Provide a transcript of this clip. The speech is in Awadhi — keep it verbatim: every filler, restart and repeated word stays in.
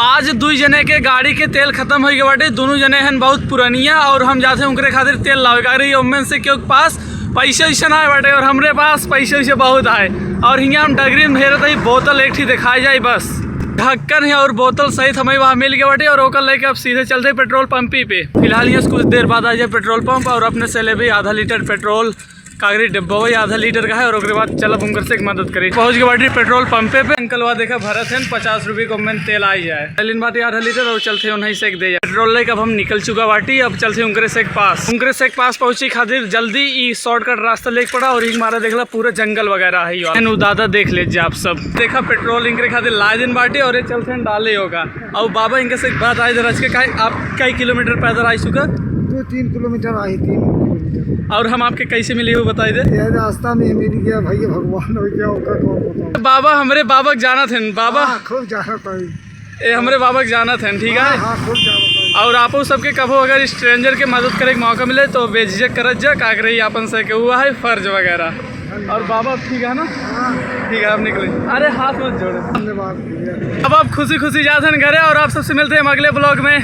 आज दुई जने के गाड़ी के तेल खतम होइ गए बाटे, दुनों जने हन बहुत पुरनिया और हम जाते उनकरे खातिर तेल लावे। का करी, ओमेन से केहू के पास पैसे वैसे ना आए बाटे और हमरे पास पैसे वैसे बहुत आए। और हियाँ हम डगरी में हेरत ही बोतल एक ठी देखाई जाए बस। ढक्कन है और बोतल सहित हमें वहाँ मिल गए बाटे और ओकर लेके अब सीधे चलते पेट्रोल पंपी पे। फिलहाल यहाँ से कुछ देर बाद आ जाए पेट्रोल पंप और अपने से लेबे आधा लीटर पेट्रोल। कागरी डिब्बा वही आधा लीटर का है और ओकरे बाद चलब उनकर से एक मदद करी। पहुँच गए बाटी पेट्रोल पंपे पे। अंकल वहाँ देखा भरत है, पचास रुपये को में तेल आ ही जाए। लेलिन बाटी आधा लीटर और चलते उन्हीं से एक दे जाए। पेट्रोल लेके अब हम निकल चुका बाटी, अब चलते उनकरे से एक पास। उनकरे से एक पास पहुँची खातिर जल्दी ई शॉर्टकट रास्ता लेके पड़ा और एक मारा देखला पूरा जंगल वगैरह है। यार उ दादा देख लीजिए आप सब, देखा पेट्रोल इनकरे खातिर लाए दिन बाटी और ये चलते हैं डाले होगा। और बाबा इनके से एक बात आई, इधर आज के काई, आप कई किलोमीटर पैदल आई चुका? दो तीन किलोमीटर आई, तीन किलोमीटर। और हम आपके कैसे मिली हो बताई दे। ये रास्ता में मिल गया भैया, भगवान हो गया, ओका कौन बताओ। बाबा हमरे बाबा के जानत हैं, बाबा। हाँ, खूब जानत है। ए हमरे बाबा के जानत हैं, ठीक है? हाँ, हाँ, खूब जानत है। और आपो सबके कभो अगर स्ट्रेंजर के मदद करे के मौका मिले तो बेझिझक करत जा, का करे आपन से के हुआ है फर्ज वगैरह। और बाबा ठीक है ना? हाँ। ठीक है, आप निकले। अरे हाथ मत जोड़े। धन्यवाद भैया। अब आप खुशी खुशी जात हैं घरे और आप सबसे मिलते हैं अगले ब्लॉग में।